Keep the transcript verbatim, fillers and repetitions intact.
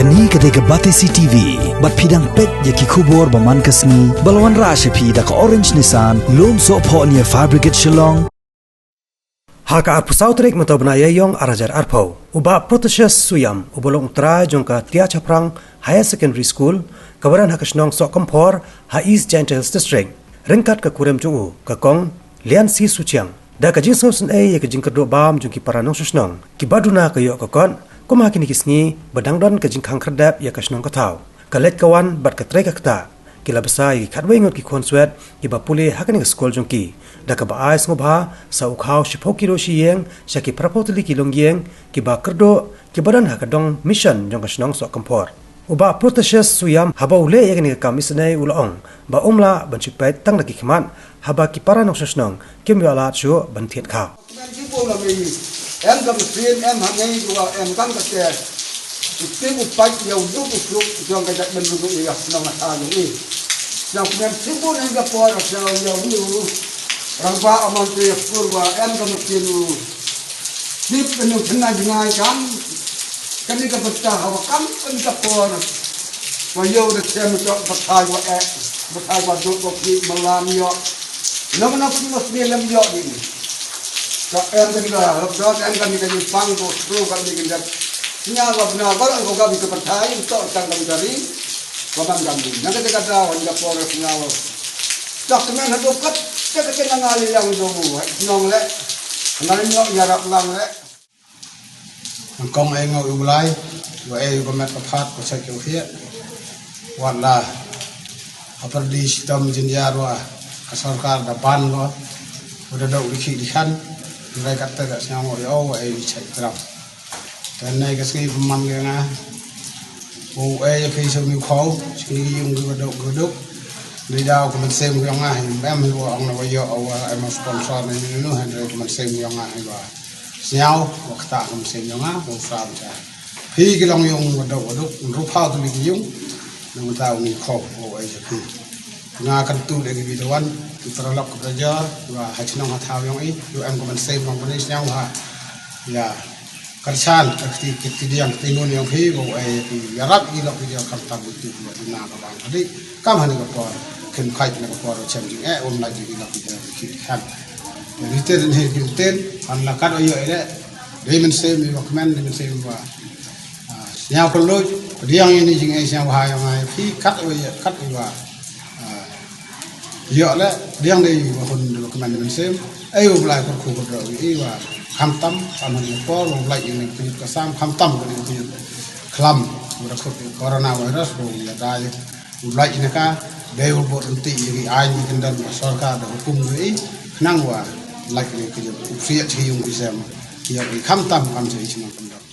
Kane ka dei ka Batesi T V, bad phi dang peit ïa ki khubor ba man ka sngi, ba la wanrah sha phi da ka Orange Nissan, Lumsohphoh near Fire Brigade Shillong. Ha ka arphew saw tarik mynta u bnai Ïaïong ar hajar arphew, u Bah Protasius Suiam, uba long u trai jong ka Tiah Chaphrang Higher Secondary School, kaba don ha ka shnong Sohkymphor, ha East Jaintia Hills District, ryngkat ka kurim jong u, ka Kong Liansi Suchiang, da ka jingsngew synei ïa ka jingkyrduh bam jong ki para nongshong shnong, kiba duna ka ïoh ka kot, kum ha kine ki sngi ba dang don ka jingkhang khyrdep ïa ka shnong ka thaw. Ka leit ka wan bad ka trei ka ktah, ki la bsa ïa ki khatwei ngut ki khun swet kiba pule ha kane ka skul jong ki, da kaba ai sngewbha sa u khaw shiphew kilo shi ïing sha ki phraphew tylli ki longïing kiba kyrduh, kiba don ha ka dong mission jong ka shnong Sohkymphor. U Bah Protasius Suiam, haba u leh ïa kane ka kam isynei, u la ong ba um lah ban shu peit tang da ki khmat, haba ki para nongshong shnong kim ïoh lad shuh ban thied khaw. Em ka machine, em ha ngi ruh em kam ka te. Te u pait ïa u duk u suk jong ka jaitbynriew ïa ka shnong ha ngi. Shnong kmen sibun em ka por shnong ïa u rangbah amon te ïa skur wa em ka machine u. Sip enu chena jingai kam. Kani ka bynta hawa kam kani ka por. Wa ïa u da chem tok bathai wa eh. Bathai wa duk wa ki malam ïoh. Nang nang pun mas ni lam ïoh ni. Ka em ka ni ka hap dot em ka ni ka ni pang ko stro ka ni ka dat. Nya wa bna ba ko ka bi ka pathai to tang ka ni ka ri. Wa ban ka ni. Nang ka ka da wa ni ka por nya wa. Tak men ha do kat ka ka na ngali yang do mu. Nong le. Ngali nyok ya rap lang le. Kong ai ngau u Blai, wa ai u ka met ka phat, ko chak u hiat. Wat la ha pyrdi shitom jynjar wa ka sorkar da ban ko, u da dok dikhi dikhan, u rai kat te da sngam u ïa u, wa ai u chak tram. Te nai ka sngi pynman ka nga, u ai ïa phi sha u New Khaw, sngi yung ki wa dok ki wa dok. Dei da u ka mynsiem ka yong nga, em hi wa ong na wa ïoh, wa em sponsor na ni nu, hynrei ka mynsiem ka yong nga hi wa. Sñiaw, wa ktah kam sien yong nga, wa u Fram cha. Phi ki long yung wa dok wa dok, un rup hau tu li ki yung, nang mynta u ni khop, wa u ai cha phi. Nga kan tu le ki bi tawan, ki paralok ki prajar, wa ha chnong ha thaw yong i, yu em ka man sem long puni sñiaw ha. Ya, kyrchan, ka kti, ki kti diang, kti ngun yong phi, wa u ai phi, ya rap i lok ki diang kam tam tu, wa tu na ka bang. Adi, kam hani ka por, kin khait na ka por, wa chem jing eh, um lai jing i lok ki diang, ki khan. Riten hi riten, han la kat wa ïoh ile, dei mynsiem i wa kmen, dei mynsiem i wa. Ah, sñiaw ka luj, pdiang ini jingeh sñiaw wa ha ïong ai phi, kat wa ïoh, kat i wa. Ah, ïoh le, pdiang dei wa hun dei wa kmen dei mynsiem, ai wa Blai kur khu kur dei i wa. Kham tam, kham han i por, wa Blai ini pyut ka sam, kham tam ka dei pyut. Khlam, wa da khut coronavirus, wa ya dai. U Blai ina ka, dei u bot renti ïa ki aiñ ki kyndon ka sorkar da hukum ri, khnang wa lait ïa ki jong u psiat chi yung ki sem, ïa ki kham tam kham chi chi nang kyndon.